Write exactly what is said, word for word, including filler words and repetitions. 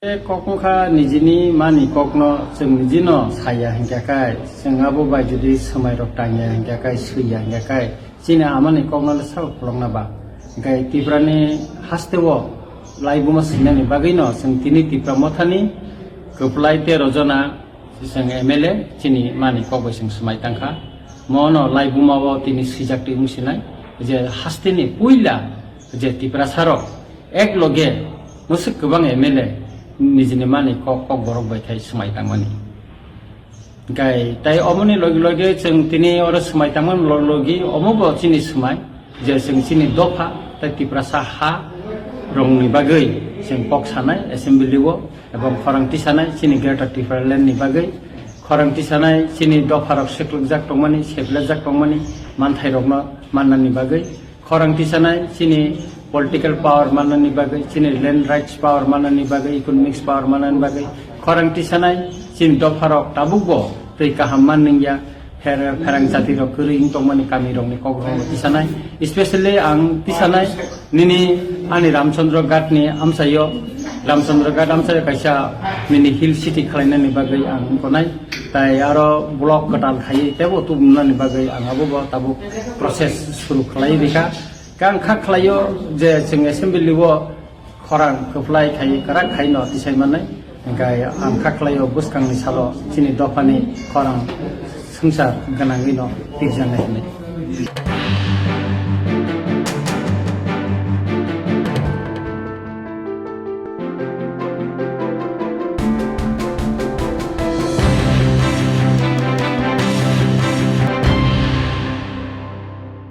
Kok wngkha nijini mani kokno chwng nijino saya hinkha kai, chwng abo bai jodi swmai rok tangya hinkha kai, swiya hinkha kai, chini amani kokno le sabo khulokna ba. Hinkhe Tiprani hasteo laibuma swinani bagwino chwng tini Tipra mothani kwplai tero jona chwng M L A chini mani kok bai chwng swmai tangkha. Mono laibumao tini swijak twi wng sinai je hasteni puila je Tiprasa rok ek loge mwswk kwbang M L A nijini mani kok, kok borok bai khai swmai tangmani. Hinkhe tai omoni logi logi chwng tini oro swmai tangmani lo-, logi omo bo chini swmai je chwng chini dopha tai Tiprasa ha rokni bagwi chwng kok sanai assembly o, ebong khorang tisanai chini Greater Tipraland ni bagwi, khorang tisanai chini dopha rok seklukjak tongmani, seplajak tongmani manthai rokno mannani bagwi, khorang tisanai chini political power mannani bagwi, chini land rights power mannani bagwi, economics power mannani bagwi, khorang tisanai chini dopharok tabukbo twi kaham man nungya, pher-, pherang jatirok kwrwi wng tongmani kamirokni kokrokno tisanai. Especially ang tisanai nini ani Ramchandra Ghat ni amchaio, Ramchandra Ghat amchaio kaisa mini hill city khwlainani bagwi ang tonai. Tai aro block kwtal khai teibo tubunani bagwi ang abo bo tabuk process suru khlai rikha. Khe ang kha khlaio je chwng assembly o khorang kwplai khai kwrak khai no tisai mannai. Hinkhe ang kha khlaio bwskangni salo chini dophani khorang swngchar gwnangwi no tikjaknai hinwi.